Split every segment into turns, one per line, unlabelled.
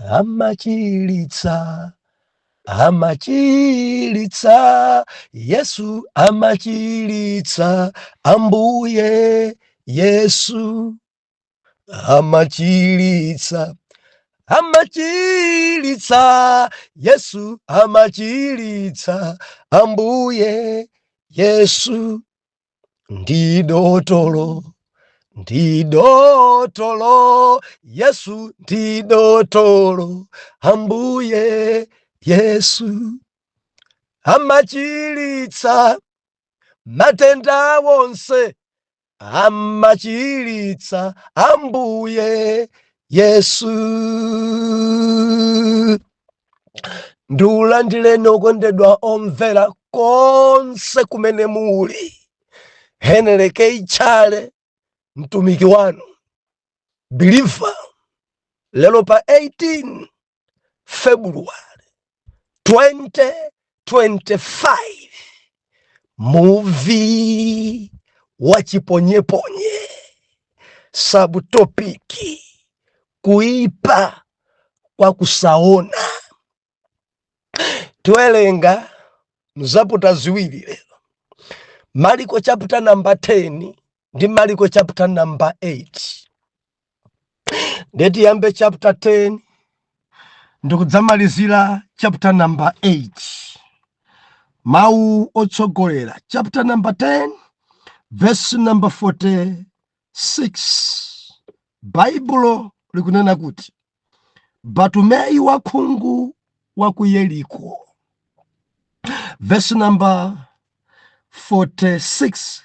Amachilitsa, amachilitsa, Yesu amachilitsa, Ambuye Yesu amachilitsa, amachilitsa, Yesu amachilitsa, Ambuye Yesu ndi dotolo, ndi dotolo, Yesu ndi dotolo, Ambuye Yesu amachilitsa matenda wonse, amachilitsa Ambuye Yesu. Ndiulandireni okondedwa omvera konse kumene muli. Henry K. Chale, mtumiki wanu believer, lero pa 18 February 2025, muvi wa chiponyeponye, subtopic kuipa kwa kusaona. Tiwerenga mzaputa ziwiri lero, Mariko chapter number 10 ndi Mariko chapter number 8. Ndiye tiyambe chapter 10 ndikudzamalizira chapter number 8. Mawu otsogolera, chapter number 10 verse number 46, Baibulo likunena kuti Batumeyu wakhungu wa ku Yeriko. Verse number 46,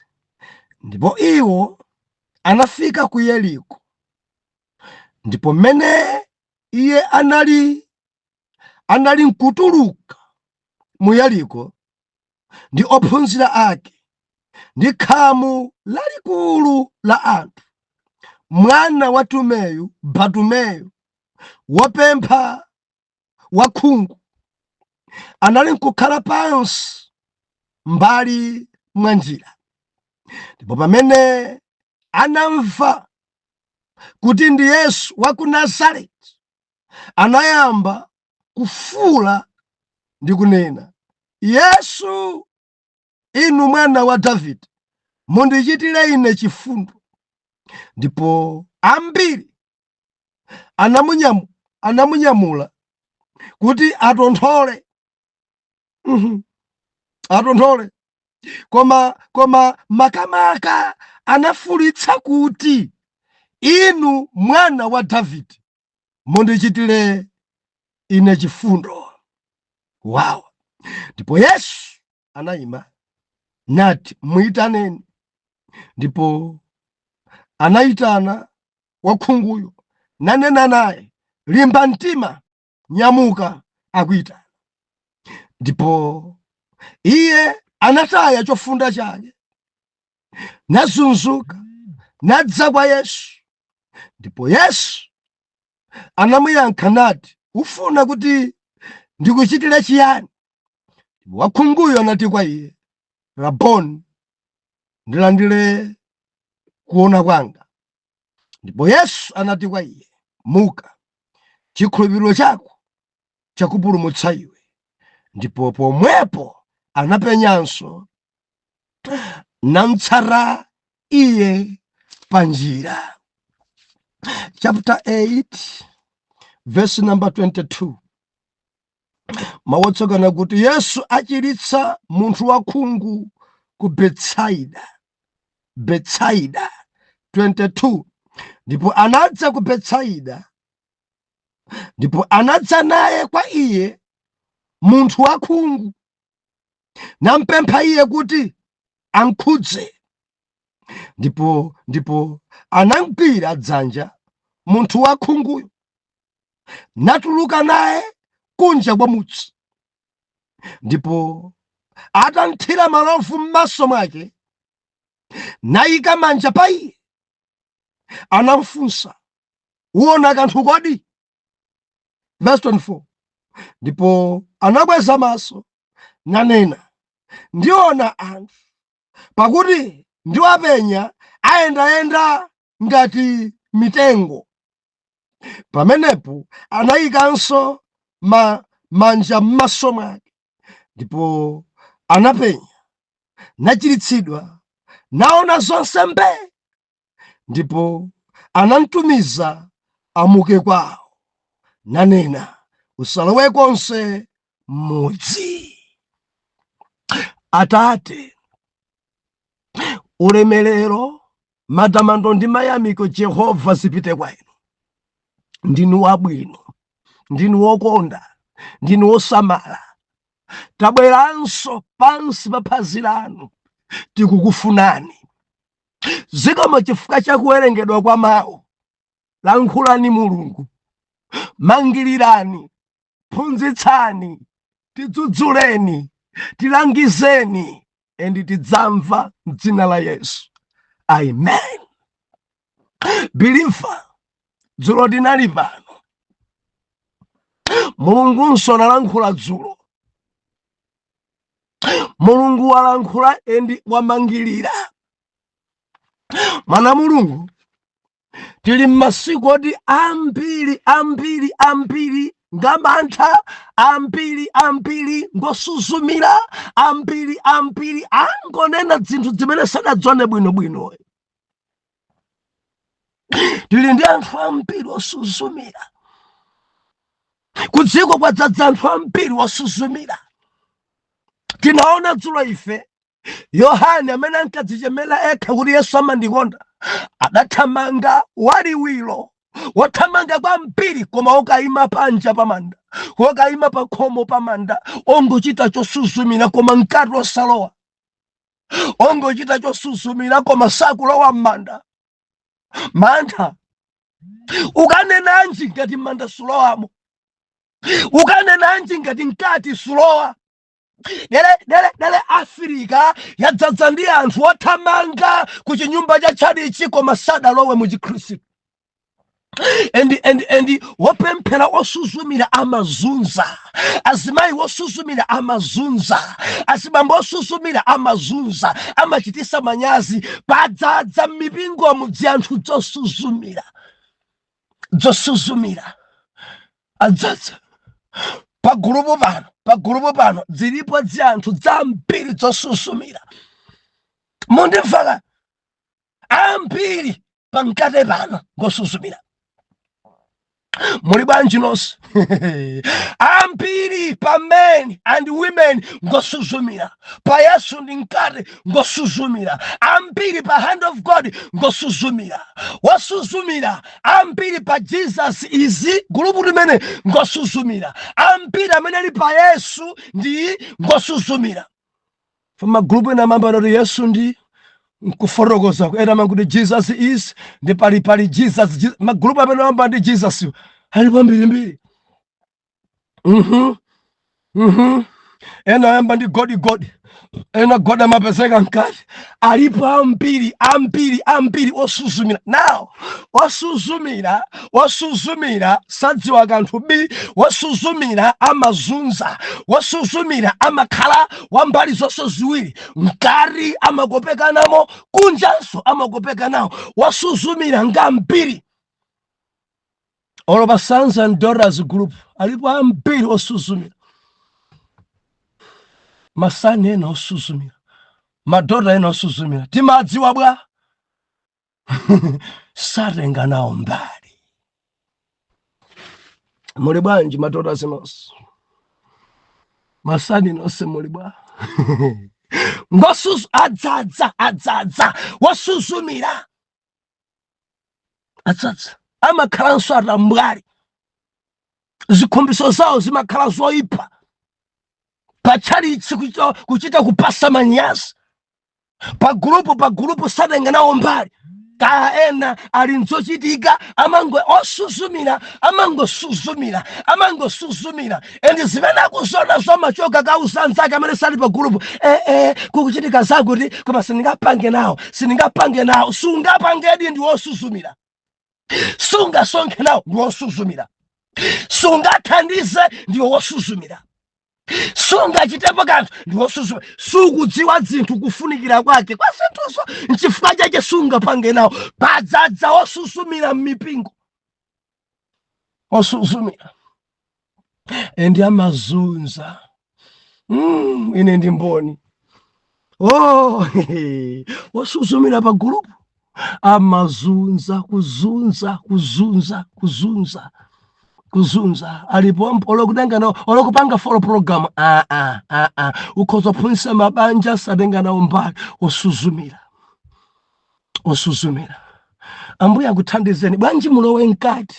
ndipo iwo anafika ku Yeriko, ndipo mmene iye anali nkutuluka mu Yeriko ndi ophunzira ake ndi khamu lalikulu la anthu, mwana wa Tumeyu, Batumeyu, wopempha wakhungu, anali nkukhala pansi mbali mwa njira. Ndipo pamene anamva kuti ndi Yesu wa ku Nazareti, anayamba kufuula ndi kunena, Yesu, inu mwana wa Davide, mundichitire ine chifundo. Ndipo ambiri anamunyamula kuti atonthole, atonthole, koma makamaka anafuulitsa kuti, Inu mwana wa Davide, mundichitire ine chifundo. Wow! Ndipo Yesu anayima nati, Muyitaneni. Ndipo anayitana wakhunguyo nanena naye, Limba mtima, nyamuka, akuitana. Ndipo iye anataya chofunda chake, nazunzuka, nadza kwa Yesu. Ndipo Yesu anamuyankha nati, Ufuna kuti ndikuchitire chiyani? Ndipo wakhunguyo anati kwa iye, Raboni, ndilandire kuona kwanga. Ndipo Yesu anati kwa iye, Muka, chikhulupiriro chako chakupulumutsa iwe. Ndipo pomwepo anapenyanso, namtsata iye pa njira. Chapter 8 verse number 22, mawu otsogolera kuti Yesu achiritsa munthu wakhungu ku Betsaida. Betsaida 22, ndipo anadza ku Betsaida, ndipo anadza naye kwa iye munthu wakhungu, nampempha iye kuti amkhudze. Ndipo anamgwira dzanja munthu wakhunguyo, natuluka naye kunja kwa mudzi, ndipo atamthira malovu m'maso mwake, nayika manja pa iye, anamfunsa, Uona kanthu kodi? Verse 24, ndipo anakweza maso nanena, Ndiona anthu, pakuti ndiwapenya ayendayenda ngati mitengo. Pamenepo anayikanso manja m'maso mwake, ndipo anapenya, nachiritsidwa, naona zonse mbee. Ndipo anamtumiza amuke kwawo, nanena, "Usalowe konse mudzi." Atate, ulemerero, matamando ndi mayamiko, Jehova, zipite kwa inu. Ndinu wabwino, ndinu wokonda, ndinu wosamala. Tabweranso pansi pa phazi lanu, tikukufunani. Zikomo chifukwa cha kuwerengedwa kwa mawu. Lankhulani Mulungu, mangilirani, phunzitsani, tidzudzuleni, tilangizeni, and tidzamva mdzina la Yesu, amen. Believer, dzulo tinali pano, Mulungunso analankhula dzulo. Mulungu walankhula and wamangilira. Mwana Mulungu, tili m'masiku oti ambiri, ambiri, ambiri ngamantha, ambiri, ambiri ngosuzumira, ambiri, ambiri angonena zinthu zimene sadadzione bwinobwino. Tili ndi anthu ambiri osuzumira kudziko, kwadzadza anthu ambiri osuzumira. Tinaona dzulo ife Yohane amene ankadzichemera ekha kuti Yesu amandikonda, adathamanga waliwiro, wathamanga kwambiri, koma okayima panja pamanda, okayima pa khomo pamanda, ongochita chosuzumira koma mkati osalowa, ongochita chosuzumira koma sakulowa m'manda. Mantha. Ukanenanji ngati m'manda sulowamo? Ukanenanji ngati mkati sulowa? Dere dere dere, Afirika yadzadza ndi anthu othamanga ku chinyumba cha tchalichi koma sadalowe mu Chikhristu. And wopemphera osuzumira amazunza azimayi, wosuzumira amazunza azibambo, osuzumira amazunza, amachitisa manyazi. Padzadza m'mipingomu dzi anthu dzosuzumira, dzosuzumira adzadza pagulupu pano. Pagulupu pano zilipo dzi anthu dzambiri dzosuzumira. Mundimvaka? Ambiri pankate pano ngosuzumira. Muli bwanji nonse? Ambiri pa men and women ngosuzumira, pa Yesu ndi mkate ngosuzumira, ambiri pa hand of God ngosuzumira, wasuzumira ambiri pa Jesus is gulupu limene ngosuzumira, ambiri amene ali pa Yesu ndi ngosuzumira. Magulupu ena amamba kuti Yesu ndi nkufotokoza, ena amakuti Jesus is, ndi pali Jesus, magulupu amene amba ndi Jesus alipo mbirimbiri. Ena ayamba ndi God, God, ena God amapezeka mkati. Alipo ambiri, ambiri, ambiri osuzumira. Now osuzumira, osuzumira sadziwa kanthu bi. Osuzumira amazunza, osuzumira amakhala wambali zonse ziwiri, mkati amakopekanamo, kunjanso amakopekanawo. Wasuzumira ngambiri. Olo pa Sons and Daughters group alipo ambiri osuzumira, ma son ena osuzumira, ma daughter ena osuzumira. Timadziwa bwa satenga nawo mbali. Muli bwanji ma daughters nonse, ma son nonse, muli bwa? Ngosuzu adzadza, adzadza wasuzumira, adzadza. Amakhalanso atambwali, zikhumbiso zawo zimakhala zoyipa patchalitchi, kuchita kupasa manyazi. Pagulupu, pagulupu satenga nawo mbali. Kaya ena ali nzochitika, amango osuzumira, amangosuzumira, amangosuzumira, and zimene akuzona zomachoka kauza anzake amene sali pagulupu. Kukuchitika zakuti, koma sindingapange nawo, sindingapange nawo. Sungapangedi, ndi wosuzumira. Sungasonkhe nawo, ndi wosuzumira. Sungathandize, ndi wosuzumira. Sungachitepo kanthu, ndi wosuzumira. Sukudziwa zinthu, kufunikira kwake kwa zinthuzo, nchifukwa chake sungapange nawo. Padzadza osuzumira m'mipingo. Osuzumira and amazunza. Ine ndi mboni. Oh, osuzumira pa gulupu amazunza, kuzunza, kuzunza, kuzunza, kuzunza. Alipo olokutenga nawo, olokupanga follow program. Ah, ah, ah, ah. Ukhoza kuphunzitsa mabanja, satenga nawo mbali. Osuzumira, osuzumira. Ambuye akuthandizeni. Bwanji mulowe mkati,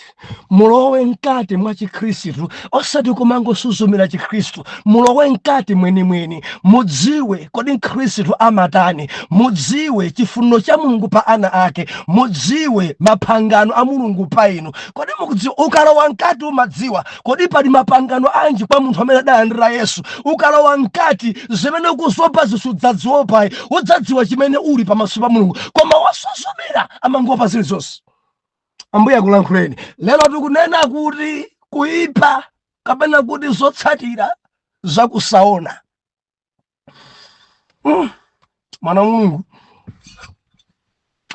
mulowe mkati mwa Chikhristu, osati kumangosuzumira Chikhristu. Mulowe mkati mwenimweni, mudziwe kodi Mkhristu amatani, mudziwe chifuniro cha Mulungu pa ana ake, mudziwe mapangano a Mulungu pa inu. Kodi mukudziwa? Ukalowa mkati umadziwa kodi pali mapangano anji kwa munthu amene adalandira Yesu. Ukalowa mkati, zimene ukuzopa zisudzadziopayi, udzadziwa chimene uli pamaso pa Mulungu. Koma wasuzumira amangopa zilizonse. Ambuye akulankhuleni. Lero tikunena kuti kuipa kapena kuti zotsatira zakusaona. Mwana wa Mulungu,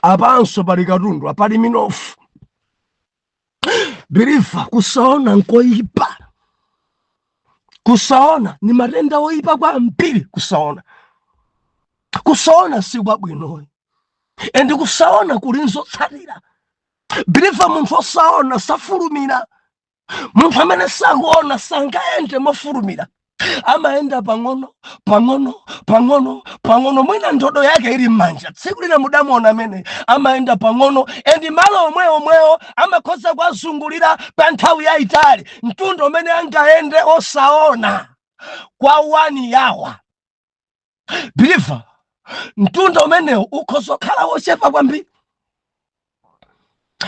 apanso pali katundu, apali minofu. Believer, kusaona nkoipa. Kusaona ni matenda oipa kwambiri. Kusaona, kusaona si kwabwinoyi, and kusaona kuli nzotsatira. Believer, munthu osaona safulumira. Munthu amene sakuona sangayende mofulumira, amayenda pang'ono pang'ono, pang'ono pang'ono, mwina ndodo yake ili m'manja. Tsiku lina mudamuona amene amayenda pang'ono, and malo omwe omwewo amakhoza kuwazungulira pa nthawi yayitali. Mtunda umene angayende osaona kwa 1 hour, believer, mtunda umenewo ukhoza kukhala wochepa kwambiri,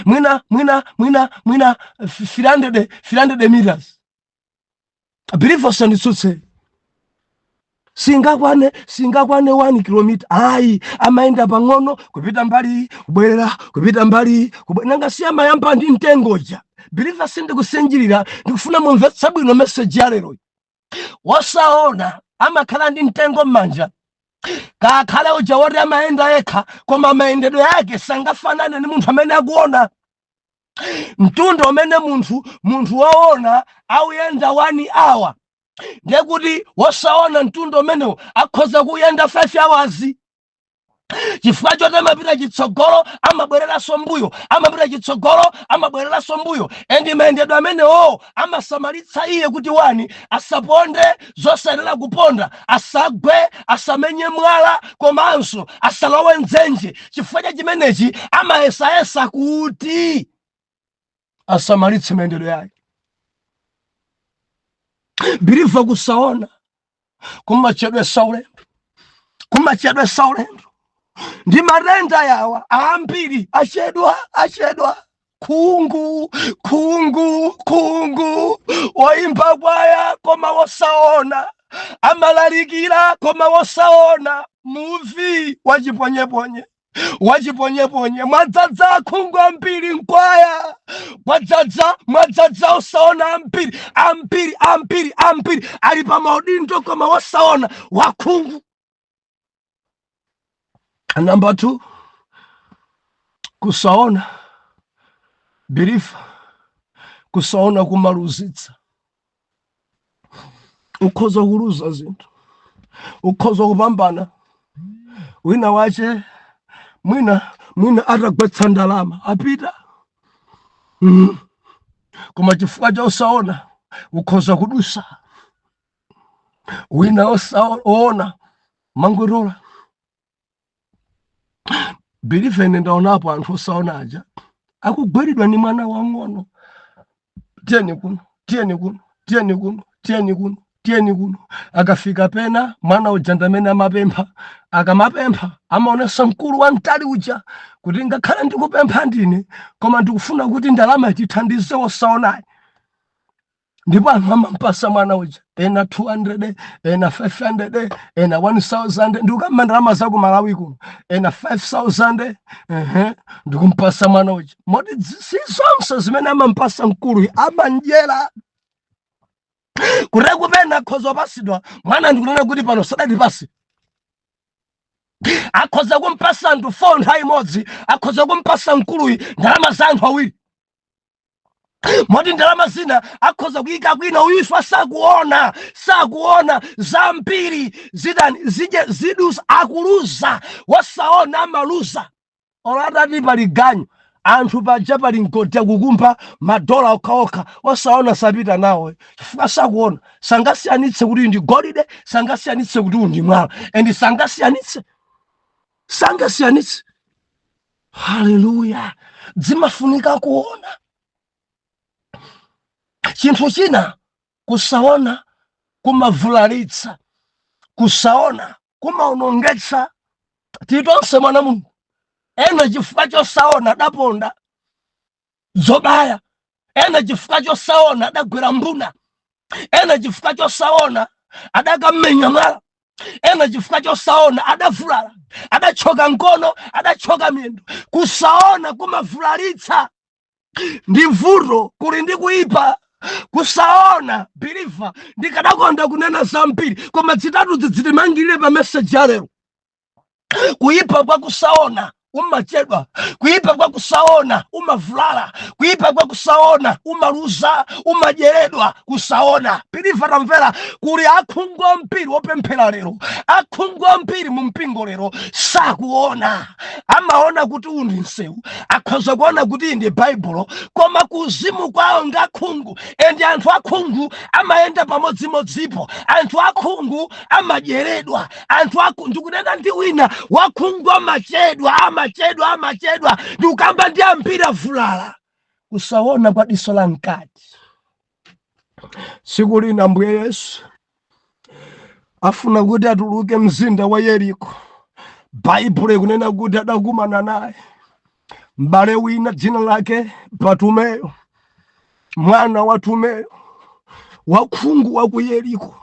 mwina mwina mwina mwina 300 300 meters. Believer, usanditsutse, singakwane, singakwane 1 kilomita, ayi. Amayenda pang'ono, kupita mbali, kubwerera, kupita mbali, nanga si amayamba ndi mtengoja. Believer, sindikusinjirira, ndikufuna mumvetsa bwino message ya lero. Wosaona amakhala ndi mtengo m'manja, kakhale uja woti amayenda yekha, koma mayendedwe yake sangafanane ndi munthu amene akuona. Mtunda umene munthu woona auyenda 1 hour, ndiye kuti wosaona mtunda umenewo akhoza kuyenda 5 hours, chifukwa choti amapita chitsogolo, amabwereranso mbuyo, amapita chitsogolo, amabwereranso mbuyo. And mayendedwe amenewo amasamalitsa iye kuti one, asaponde zosayenera kuponda, asagwe, asamenye mwala, komanso asalowe mdzenje. Chifukwa cha chimenechi amayesayesa kuti asamalitse mayendedwe yake. Believer, kusaona kumachedwesa ulendo, kumachedwesa ulendo. Ndi matenda yawa ambiri achedwa, achedwa. Khungu, khungu, khungu. Woimba kwaya koma wosaona, amalalikira koma wosaona, muvi wachiponyeponye, wachiponyeponye. Mwadzadza akhungu ambiri mkwaya, mwadzadza, mwadzadza osaona ambiri, ambiri, ambiri, ambiri ali pa maudindo koma wosaona, wakhungu. Number two, kusaona, believer, kusaona kumaluzitsa. Ukhoza kuluza zinthu, ukhoza kupambana. Wina wache mwina mwina atagwetsa ndalama apita, Koma chifukwa cha usaona ukhoza kudusa. Wina osaona mangotola. Believer, ine ndaonapo anthu osaona aja akugweridwa ni mwana wang'ono: "Tiyeni kuno, tiyeni kuno, tiyeni kuno, tiyeni kuno, tiyeni kuno." Akafika pena, mwana uja ndamene amapempha. Akamapempha amaonesa mkulu wamtali uja kuti, "Ngakhale ndikupempha ndine, koma ndikufuna kuti ndalama itithandize wosaonayi." Ndipo anthu amampasa mwana uja, ena 200, ena 500, ena 1000. Ndikukamba ndalama za ku Malawi kuno. Ena 5000, ehe, ndikumpasa mwana uja. Moti si zonse zimene amampasa mkulu amanjera kuti kupena akhoza opasidwa mwana ndikunena kuti pano sadatipase. Akhoza kumpasa anthu 4 nthawi imodzi, akhoza kumpasa mkuluyi ndalama za anthu awiri. Moti ndalama zina akhoza kuyika kwina, uyuso asakuona, sakuona zambiri zidani zije zidusa, akuluza. Wasaona amaluza. Olo atati pali ganyu, anthu paja pali mgodi akukumba madola okhaokha, osaona sapita nawo chifukwa sakuona, sangasiyanitse kuti ndi golide, sangasiyanitse kuti uyu ndi mwala, and sangasiyanitse, sangasiyanitse. Haleluya! Zimafunika kuona. Chinthu china, kusaona kumavulalitsa, kusaona kumaonongetsa. Titonse mwana Mulungu, ena chifukwa chosaona adaponda zobaya, ena chifukwa chosaona adagwera mbuna, ena chifukwa chosaona adakamenya mwala, ena chifukwa chosaona adavulala, adachoka mkono, adachoka miyendo. Kusaona kumavulalitsa, ndi vuto, kuli ndi kuipa kusaona. Believer, ndikadakonda kunena zambiri, koma zitatu zidzitimangirire pa message ya lero. Kuipa kwa kusaona, umachedwa. Kuipa kwa kusaona, umavulala. Kuipa kwa kusaona, umaluza, umadyeredwa. Kusaona. Believer, tamvera, kuli akhungu ambiri opemphera lero, akhungu ambiri mu mpingo lero, sakuona. Amaona kuti uwu ndi msewu, akhoza kuona kuti iyi ndi Baibulo, koma kuzimu kwawo ngakhungu. And anthu akhungu amayenda pamodzimodzipo, anthu akhungu amadyeredwa, anthu aku ndikunena ndi wina wakhungu amachedwa, amachedwa, amachedwa. Ndikukamba ndi ambiri avulala, kusaona kwa diso la mkati. Tsiku lina Ambuye Yesu afuna kuti atuluke mzinda wa Yeriko. Baibulo ikunena kuti adakumana naye m'bale wina dzina lake Batumeyo, mwana wa Tumeyo, wakhungu wa ku Yeriko.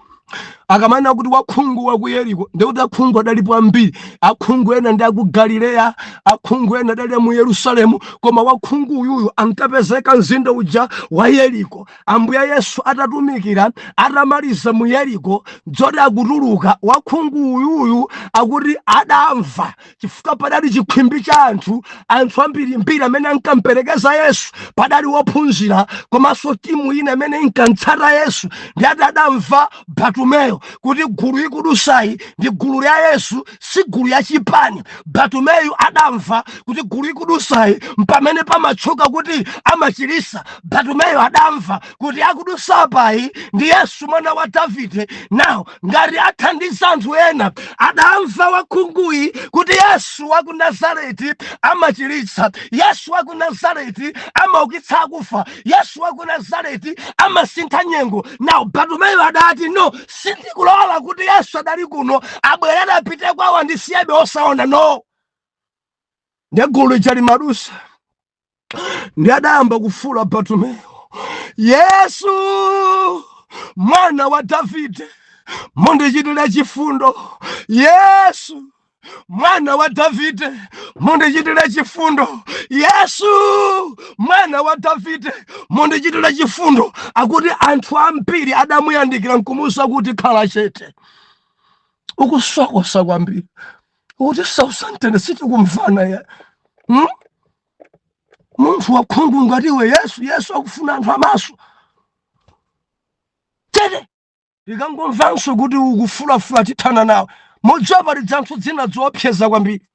Akamanena kuti wakhungu wa ku Yeriko, ndikuti akhungu adalipo ambiri. Akhungu ena ndi aku Galileya, akhungu ena adali mu Yerusalemu, koma wakhungu uyuyu ankapezeka mzinda uja wa Yeriko. Ambuye Yesu atatumikira, atamaliza mu Yeriko, dzoti akutuluka, wakhungu uyuyu akuti adamva, chifukwa padali chikhwimbi cha anthu, anthu ambirimbiri amene ankamperekeza Yesu. Padali wophunzira komanso timu ina imene inkantsata Yesu. Ndi ati adamva Batumeyo kuti gulu ikudusayi ndi gulu la Yesu, si gulu ya chipani. Batumeyo adamva kuti gulu ikudusayi mpamene pamatchuka kuti amachirisa. Batumeyo adamva kuti akudusapayi ndi Yesu mwana wa Davide. Now ngati athandiza anthu ena, adamva wakhunguyi kuti Yesu wa ku Nazareti amachiritsa, Yesu wa ku Nazareti amaukitsa akufa, Yesu wa ku Nazareti amasintha nyengo. Now Batumeyo adati, "No, sindikulola kuti Yesu adali kuno abwerere apite kwawo andisiyebe osaona, no." Ndiye gulu lija limadusa, ndi adayamba kufula Batumeyo, "Yesu mwana wa Davide, mundichitire chifundo! Yesu mwana wa Davide, mundichitire chifundo! Yesu mwana wa Davide, mundichitire chifundo!" Akuti anthu ambiri adamuyandikira nkumuwuza kuti, "Khala chete, ukusokosa kwambiri, ukuti sausantene, sitikumvana ya, Munthu wakhungu ngati iwe, Yesu, Yesu akufuna anthu amaso. Chete, tikangomvanso kuti ukufulafula tithana nawe." Mudziwa pali dzanthu dzina zoopseza kwambiri.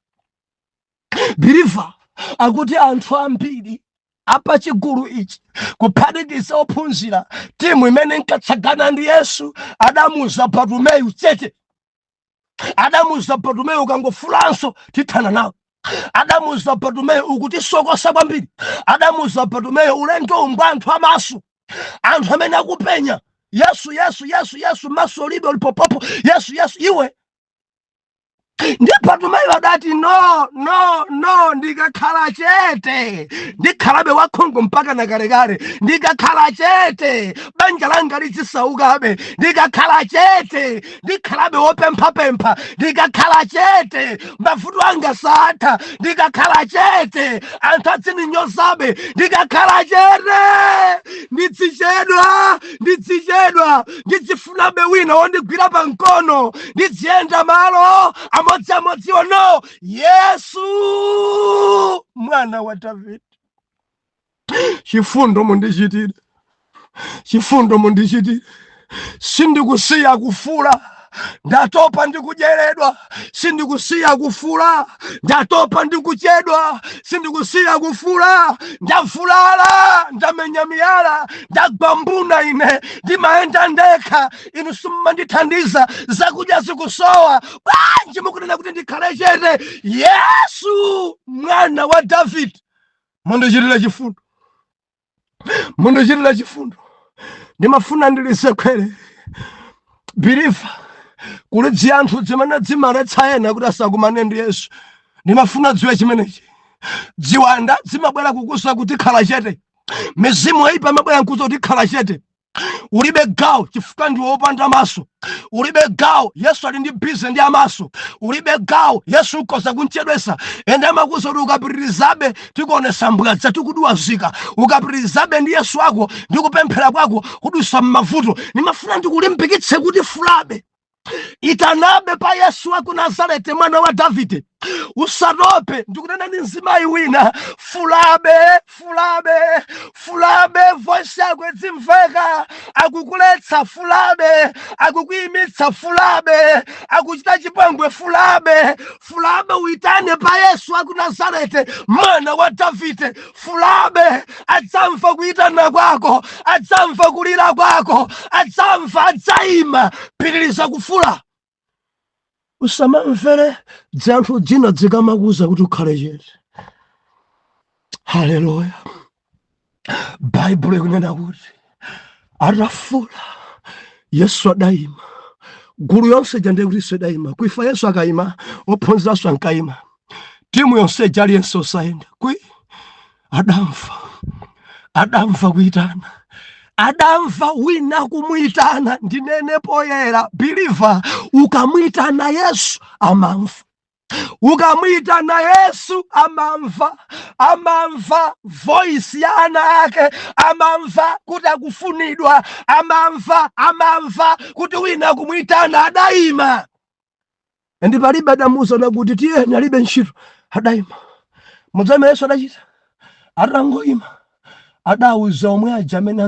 Believer, akuti anthu ambiri apachigulu ichi, kuphatikiza ophunzira, timu imene inkatsagana ndi Yesu, adamuza Batumeyu, "Chete." Adamuza Batumeyu, "Ukangofulanso tithana nawe." Adamuza Batumeyu, "Ukutisokosa kwambiri." Adamuza Batumeyu, "Ulendo ngwa anthu amaso, anthu amene akupenya. Yesu, Yesu, Yesu, Yesu, maso ulibe, ulipopopo. Yesu, Yesu, iwe." Ndi Batumeyu adati, "No, no, no, ndikakhala chete ndikhalabe wakhungu mpaka nakalekale. Ndikakhala chete banja langa lizisaukabe. Ndikakhala chete ndikhalabe wopemphapempha. Ndikakhala chete mavuto anga satha. Ndikakhala chete anthu azindinyozabe. Ndikakhala chete ndidzichedwa, ndidzichedwa, ndidzifunabe wina wondigwira pa mkono, ndidziyenda malo amodziamodziwo. No, Yesu mwana wa Davide." Chifundo mundichitire, chifundo mundichitire. Sindikusiya kufula, ndatopa ndi kudyeredwa. Sindikusiya kufula, ndatopa ndi kuchedwa. Sindikusiya kufula, ndavulala, ndamenya miyala, ndagwa mbuna. Ine ndimayenda ndekha, inu simmandithandiza, zakudya zikusowa. Bwanji mukunena kuti ndikhale chete? Yesu mwana wa David, mundichitire chifundo, mundichitire chifundo. Ndimafuna ndilize khwere, believer, kuli dziyanthu zimene dzimaletsa ena kuti asakumane ndi Yesu. Ndimafuna dziwe chimenechi. Dziwanda zimabwera kukusa kuti khala chete. Mizimu yoyipa imabwera nkuza kuti khala chete, ulibe gawo chifukwa ndi wopanda maso. Ulibe gawo, Yesu ali ndi busy ndi amaso. Ulibe gawo, Yesu ukhoza kunchedwesa. Ende amakuza kuti ukapitirizabe tikuonesa mbwadza, tikuduwazika. Ukapitirizabe ndi Yesu wako ndi kupemphera kwako, kudusa m'mavuto. Ndimafuna ndikulimbikitse kuti fulabe, itanabe pa Yesu wa ku Nazareti, mwana wa Davide, usatope. Ndikunena ndi mzimayi wina, fulabe, fulabe, fulabe, voice yako idzimveka. Akukuletsa, fulabe. Akukuyimitsa, fulabe. Akuchita chipongwe, fulabe, fulabe. Uitane pa Yesu wa ku Nazareti, mwana wa Davide, fulabe. Adzamva kuyitana kwako, adzamva kulira kwako, adzamva, adzayima. Pitiriza kufula, usamamvere dzanthu dzina dzikamakuza kuti ukhale chete. Haleluya! Baibulo ikunena kuti atafula, Yesu adayima. Gulu yonse ija, ndiye kuti Yesu adayima kuifa. Yesu akayima, ophunziranso ankayima, timu yonse ija, aliyense osayenda kwi. Adamva, adamva kuyitana, adamva wina kumuyitana. Ndinene poyera, believer, ukamuyitana Yesu amamva. Ukamuyitana Yesu amamva, amamva voice ya ana ake, amamva kuti akufunidwa, amamva, amamva kuti wina akumuyitana. Adayima, ndi palibe adamuwuza kuti tiyeni, alibe ntchito, adayima. Mudzamene Yesu adachita, atangoyima, adawuza omwe aja amene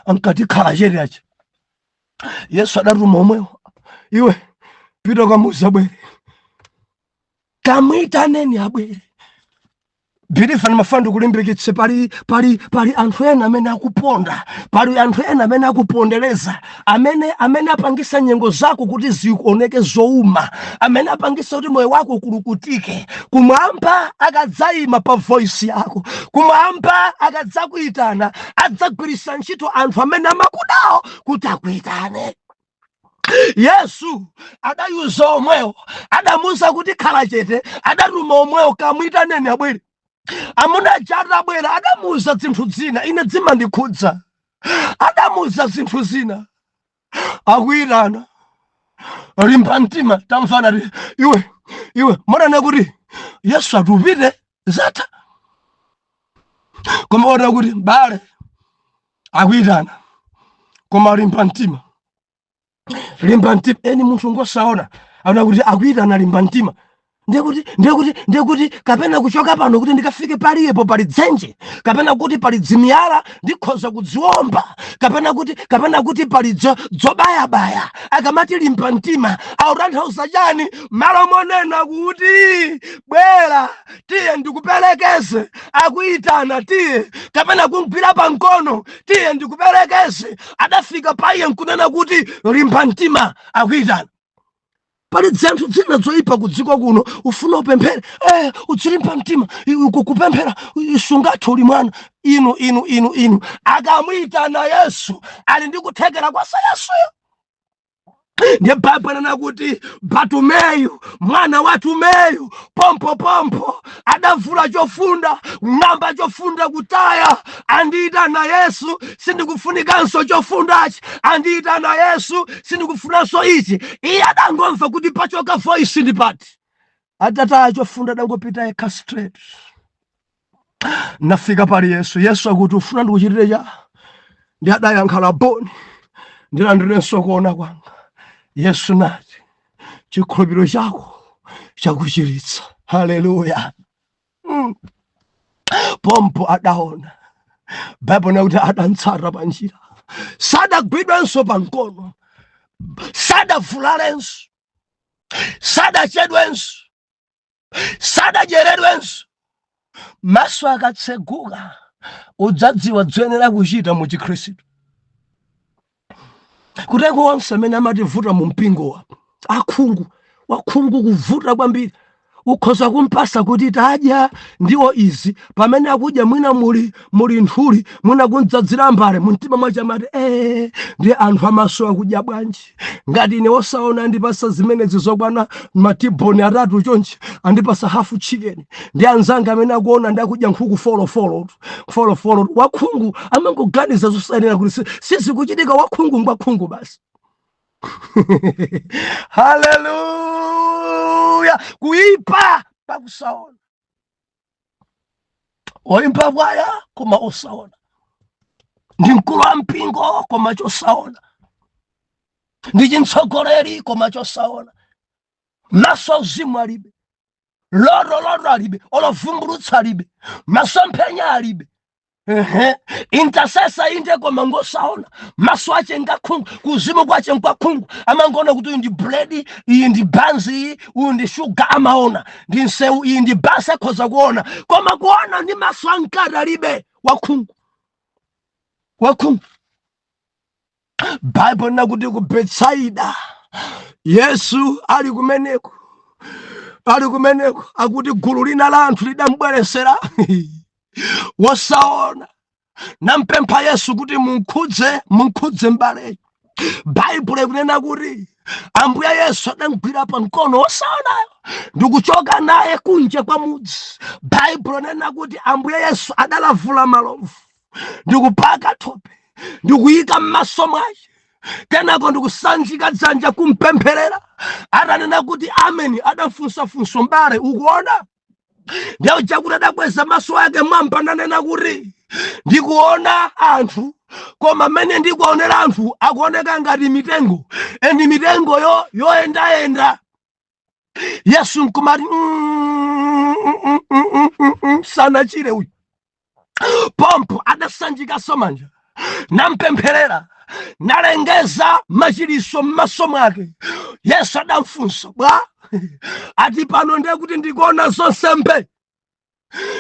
ankati khala chete aja. Yesu adatuma omwewo, "Iwe, pita kamuuza abwere, kamwitaneni abwere." Believer, ndimafuna ndikulimbikitse. Pali anthu ena amene akuponda, pali anthu ena amene akupondereza, amene apangisa nyengo zako kuti zioneke zouma, amene apangisa kuti moyo wako ukulukutike. Kumwamba akadzayima pa voice yako, kumwamba akadzakuyitana, adzagwiritsa ntchito anthu amene amakudawo kuti akuyitane. Yesu adayuza omwewo adamuuza kuti khala chete, adatuma omwewo, "Kamwitaneni abwere." Amuna aja atabwera, adamuuza zinthu zina, ine zimandikhudza. Adamuuza zinthu zina, akuyitana, limba mtima. Tamvana ti iwe, iwe, monana kuti Yesu atupite zatha, koma ona kuti bale akuyitana, koma limba mtima, limba mtima. Eni munthu ngosaona aona kuti akuyitana, limba mtima. Ndekuti kapena kuchoka pano kuti ndikafike paliyepo pali dzenje, kapena kuti pali dzimiyala ndikhoza kudziwomba, kapena kuti pali dzobayabaya. Akamati limba mtima akutanthauza chani? Malo monena kuti bwera, tiye ndikuperekeze, akuyitana, tiye, kapena kumgwira pamkono, tiye ndikuperekeze, adafika pa iye nkunena kuti limba mtima, akuyitana. Pali zinthu zina zoyipa ku dziko kuno. Ufuna upemphere, udzilimba mtima. Kupemphera sungathe, uli mwana. Inu, inu, inu, inu, akamuyitana Yesu ali ndi kuthekera kwasa Yesuyo. Ndiye Baibulo inena kuti Batumeyu, mwana wa Tumeyu, pompo pompo adavula chofunda, ng'amba chofunda, kutaya. Andiyitana Yesu, sindikufunikanso chofundachi. Andiyitana Yesu, sindikufunanso ichi. Iye adangomva kuti pachoka voice ndi pati. Atataya chofunda, adangopita yekha straight, nafika pali Yesu. Yesu akuti, "Ufuna ndikuchitire cha?" Ndi adayankha, "Laboni, ndilandirenso kuona kwanga." Yesu nati, "Chikhulupiriro chako chakuchiritsa." Haleluya! Pompo adaona. Baibulo nakuti adantsata pa njira, sadagwidwenso pa mkono, sadavulalenso, sadachedwenso, sadadyeredwenso. Maso akatseguka udzadziwa zoyenera kuchita mu Chikhristu. Kuteko onse amene amativuta mu mpingowa akhungu, wakhungu kuvuta kwambiri, ukhoza kumpasa kuti tadya ndiwo izi, pamene akudya mwina muli nthuli, mwina kumdzadzira mbale, mumtima mwache amati, "Ndi anthu amaso akudya bwanji? Ngati ine wosaona andipasa zimenezi zokwana matiboni atatu chonchi, andipasa half chicken, ndi anzanga amene akuona ndi akudya nkhuku folofolo folofolo." Wakhungu amangoganiza zosayenera kuti sizikuchitika. Wakhungu ngwakhungu basi. Haleluya! Kuipa pakusaona, oimba kwaya koma osaona, ndi mkulu wa mpingo koma chosaona, ndi chintsogoleri koma chosaona. Maso auzimu alibe, loto loto alibe, olovumbulutsa alibe, masomphenya alibe. Ehe, intercessor inde, koma ngosaona. Maso ache ngakhungu, kuzimu kwache nkwakhungu. Amangoona kuti uyu ndi buledi, iyi ndi banzi, iyi uyu ndi shuga. Amaona ndi nsewu, iyi ndi basi, akhoza kuona, koma kuona ndi maso ankati alibe. Wakhungu, wakhungu. Baibulo nakuti ku Betsaida, Yesu ali kumeneko, ali kumeneko, akuti gulu lina la anthu lidambweresera wosaona, nampempha Yesu kuti, "Munkhudze, munkhudze mbaleyo." Baibulo ikunena kuti Ambuye Yesu adamgwira pa mkono wosaonayo ndikuchoka naye kunja kwa mudzi. Baibulo inena kuti Ambuye Yesu adalavula malovu ndikupaka thope ndikuyika m'maso mwake, kenako ndikusanjika dzanja kumpempherera. Atanena kuti ameni, adafunsa funso, "Mbale, ukuona?" Ndiye chakuti adakweza maso ake mwamba nanena kuti, "Ndikuona anthu, koma mmene ndikuonera anthu akuoneka ngati mitengo, and mitengo yo yoyendayenda." Yesu nkumati, "Sanachire uyu." Pompo adasanjikaso manja nampempherera, nalengeza machiriso m'maso mwake. Yesu adamfunsa, "Bwa?" Ati, "Pano ndiye kuti ndikuona zonse mbe,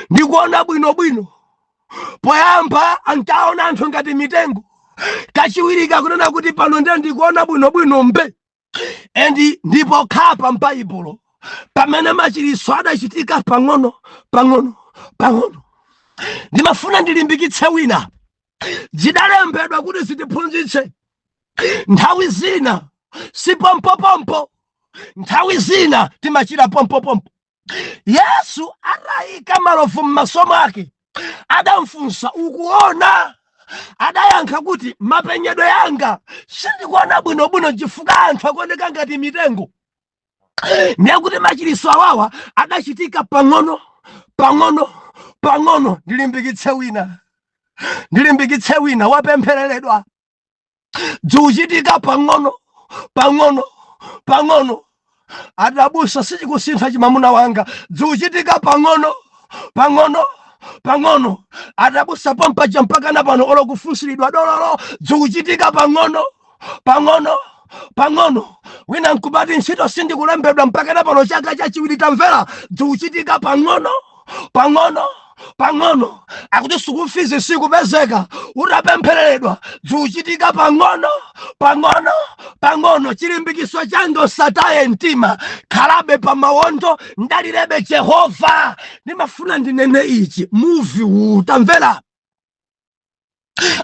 ndikuona bwinobwino. Poyamba ankaona anthu ngati mitengo, kachiwiri kakunena kuti pano ndiye ndikuona bwinobwino mbe." And ndipo khapa m'Baibulo pamene machiriso adachitika pang'ono pang'ono pang'ono. Ndimafuna ndilimbikitse wina, zidalembedwa kuti zitiphunzitse. Nthawi zina si pompopompo, nthawi zina timachita pompopompo. Yesu atayika malovu m'maso mwake adamfunsa, "Ukuona?" Adayankha kuti, "Mapenyedwe yanga sindikuona bwinobwino chifukwa anthu akuoneka ngati mitengo." Ndiye kuti machiriso awawa adachitika pang'ono pang'ono pang'ono. Ndilimbikitse wina, ndilimbikitse wina wapemphereredwa, zikuchitika pang'ono pang'ono pang'ono. "Adabusa, sichikusintha chimamuna wanga." Zikuchitika pang'ono pang'ono pang'ono. "Adabusa, pompaja mpakana pano olo kufunsiridwa dololo." Zikuchitika pang'ono pang'ono pang'ono. Wina nkumati, "Ntchito sindikulembedwa mpakana pano, chaka chachiwiri." Tamvera, zikuchitika pang'ono pang'ono pang'ono. Akuti school fees sikupezeka, utapemphereredwa, zikuchitika pang'ono pang'ono pang'ono. Chilimbikiso changa, usataye mtima, khalabe pa mawondo, ndalirebe Jehova. Ndimafuna ndinene ichi, muvi uwu, tamvera,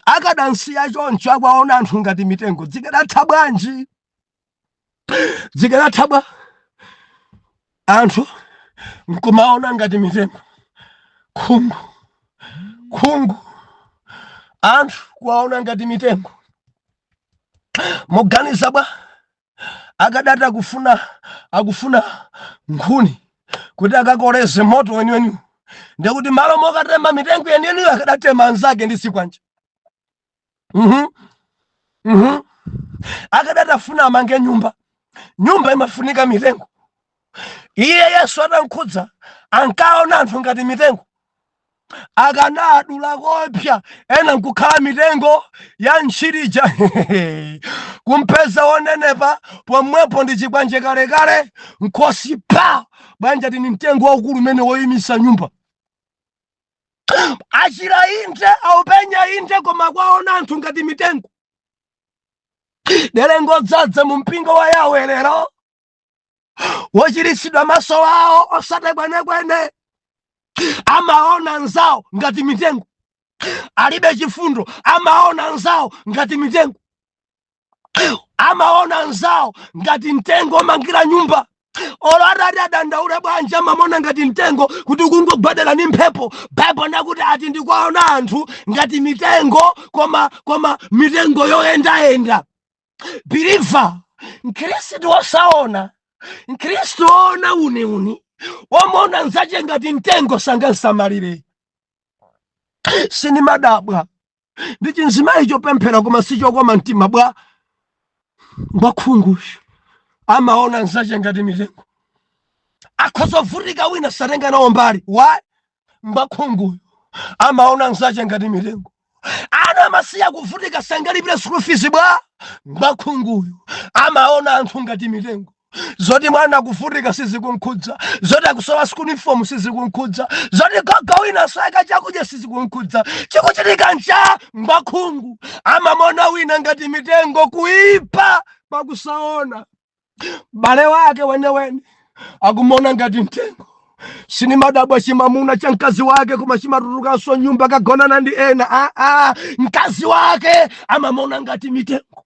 akadansiya choncho akwaona anthu ngati mitengo, zikadatha bwanji? Zikadatha bwa anthu nkumaona ngati mitengo? Khungu, khungu, anthu kuwaona ngati mitengo, muganiza bwa? Akadati akufuna nkhuni kuti akakoleze moto weniweniwo, ndekuti malo mokatema mitengo yeniyeniyo akadatema anzake ndi zikwanje. Akadati afuna amange nyumba, nyumba imafunika mitengo. Iye Yesu atankhudza ankaona anthu ngati mitengo. Akanadula kopya ena nkukhala mitengo ya ntchirija, kumpeza wonenepa pomwepo ndi chikwanje kalekale nkhosi pa bwanja tini mtengo waukulu umene woyimisa nyumba. Achira inde, aupenya inde, koma kwaona anthu ngati mitengo. Delengodzadza mu mpingo wa Yawe lero, wochiritsidwa maso awo osati kwenekwene, amaona nzawo ngati mitengo, alibe chifundo, amaona nzawo ngati mitengo, amaona nzawo ngati mtengo omangira nyumba. Olo atati adandaule bwanji, amamona ngati mtengo kuti kungogwadera ni mphepo. Baibo nakuti ati ndikuwaona anthu ngati mitengo, koma mitengo yoyendayenda. Believer, Mkhristu wosaona, Mkhristu woona uniuni womona nzache ngati mtengo sangansamalire. Sinimadabwa ndi chinzimayi chopemphera koma sichokoma mtima bwa ngwakhunguyu, amaona nzache ngati mitengo. Akhozovutika wina satenga nawo mbali wa ngwakhunguyu, amaona nzache ngati mitengo. Ana amasiya kuvutika sangalipire school fees bwa ngwakhunguyu, amaona anthu ngati mitengo. Zoti mwana akuvutika sizikunkhudza, zoti akusowa school uniform sizikunkhudza, zoti gogo wina asaka chakudya sizikunkhudza. Chikuchitika ncha ngwakhungu, amamona wina ngati mitengo. Kuipa pakusaona, bale wake wenewene akumona ngati mtengo. Sinimadabwa chimamuna cha mkazi wake koma chimatulukanso nyumba kagonana ndi ena. Aa, mkazi wake amamona ngati mitengo,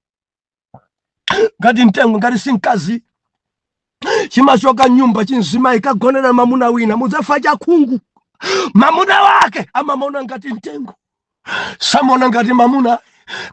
ngati mtengo, ngati si mkazi. Chimachoka nyumba chinzimayi kagonera mamuna wina, mudzafa chakhungu. Mamuna wake amamona ngati mtengo, samona ngati mamuna.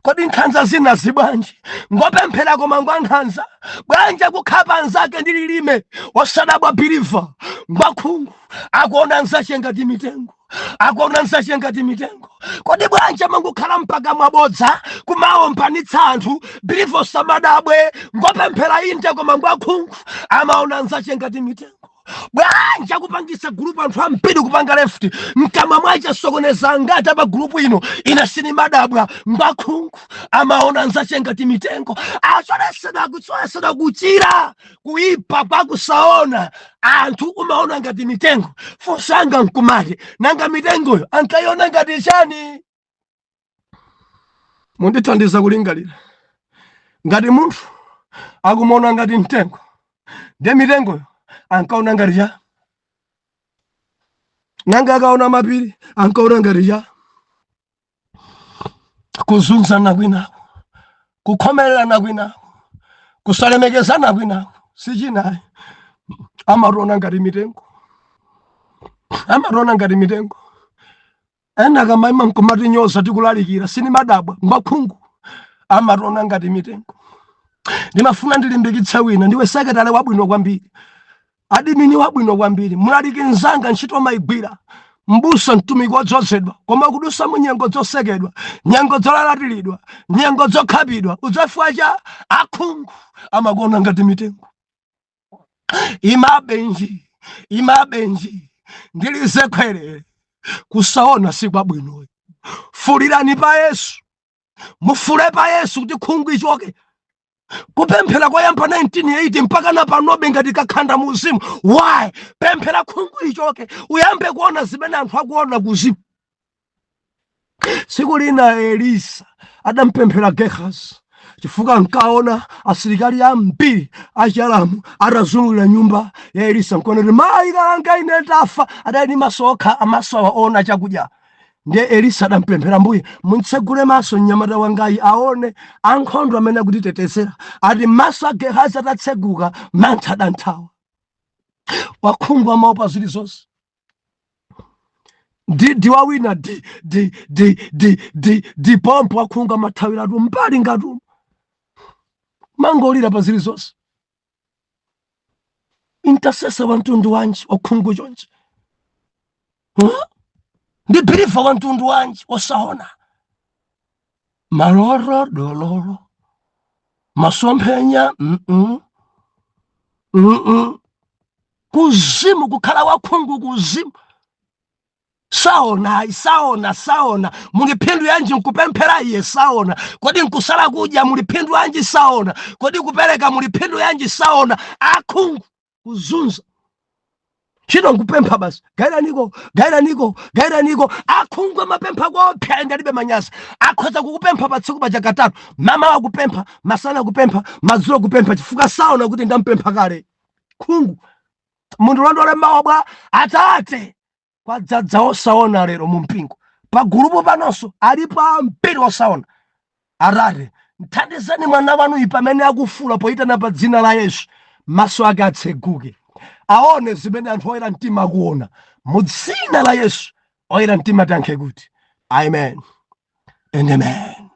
Kodi nkhanza zina zibwanji? Ngopemphera koma ngwa nkhanza bwanji? Kukhapa anzake ndi lilime. Osadabwa believer, ngwakhungu, akuona anzache ngati mitengo, akuona nzache ngati mitengo. Kodi bwanji amangokhala mpaka mwabodza kumaombanitsa anthu? Believer, samadabwe, ngopemphera inde koma ngwakhungu, amaona nzache ngati mitengo. Bwanji akupangisa gulupu anthu ambiri kupanga left? Mkamwa mwache sokoneza ngati apa gulupu ino. Ina sinimadabwa, ngwakhungu, amaona nzache ngati mitengo. Acholesedwa kucholesedwa kuchira kuipa kwakusaona anthu, umaona ngati mitengo. Funsanga nkumati, nanga mitengoyo ankaiona ngati chani? Mundithandiza kulingalira. Ngati munthu akumaona ngati mtengo, ndiye mitengoyo ankaona ngati cha? Nanga akaona mapiri ankaona ngati cha? Kuzunzana kwinako, kukhomererana kwinako, kusalemekezana kwinako, sichinayi, amationa ngati mitengo, amationa ngati mitengo. Ena kamaima nkumatinyoza tikulalikira, sinimadabwa, ngwakhungu, amationa ngati mitengo. Ndimafuna ndilimbikitse wina. Ndiwe sekretary wabwino kwambiri, admin wabwino kwambiri, mulaliki mzanga, ntchito mayigwira, mbusa, mtumiki wodzozedwa, koma kudusa mu nyengo zosekedwa, nyengo zolalatiridwa, nyengo zokhapidwa, udzafa cha akhungu amakuona ngati mitengo. Imabenji, imabenji, ndilize khwerere. Kusaona si kwabwinoyo. Fulirani pa Yesu, mufule pa Yesu kuti khungu ichoke. Kupemphera koyamba 1980 mpaka na panobe ngati kakhanda muzimu. Why? Pemphera khungu ichoke, uyambe kuona zimene anthu akuona kuzimu. Tsiku lina Elisa adampemphera Gehazi chifukwa ankaona asilikali ambiri achialamu atazungulira nyumba ya Elisa, nkuona kuti mayi kalanga ine, tafa. Adali ndi maso okha, amaso awa oona chakudya. Ndiye Elisa adampemphera, "Mbuye, muntsegule maso mnyamata wangayi aone ankhondo amene akutitetezera." Ati maso a Gehazi atatseguka, mantha adanthawa. Wakhungu amaopa zilizonse. Ndi wawina di di di di di di pompo, wakhungu amathawiratu mbali ngati mangolira pa zilizonse. Intercessor wa mtundu wanji wakhungu chonchi? Huh? Ndi believer wa mtundu wanji osaona maloro dololo, masomphenya? Kuzimu kukhala wakhungu kuzimu. Saona, saona, saona. Muli phindu yanji nkupemphera iye saona? Kodi nkusala kudya muli phindu yanji? Saona. Kodi kupereka muli phindu yanji? Saona. Akhungu kuzunza ntchito nkupempha basi, gairaniko, gairaniko, gairaniko. Akhungu amapempha kopsa, ende alibe manyazi. Akhoza kukupempha pa tsiku paja katatu: mama akupempha, masana akupempha, madzulo akupempha, chifukwa saona kuti ndampempha kale. Khungu munthu londole mawa bwa atate kwadzadza osaona lero mu mpingo. Pagulupo panonso alipo ambiri osaona. Atate, mthandizeni mwana wanuyi pamene akufula poyitana pa dzina la Yesu, maso ake atseguke, aone zimene anthu oyera mtima akuona. Mu dzina la Yesu, oyera mtima tiyankhe kuti amen and amen.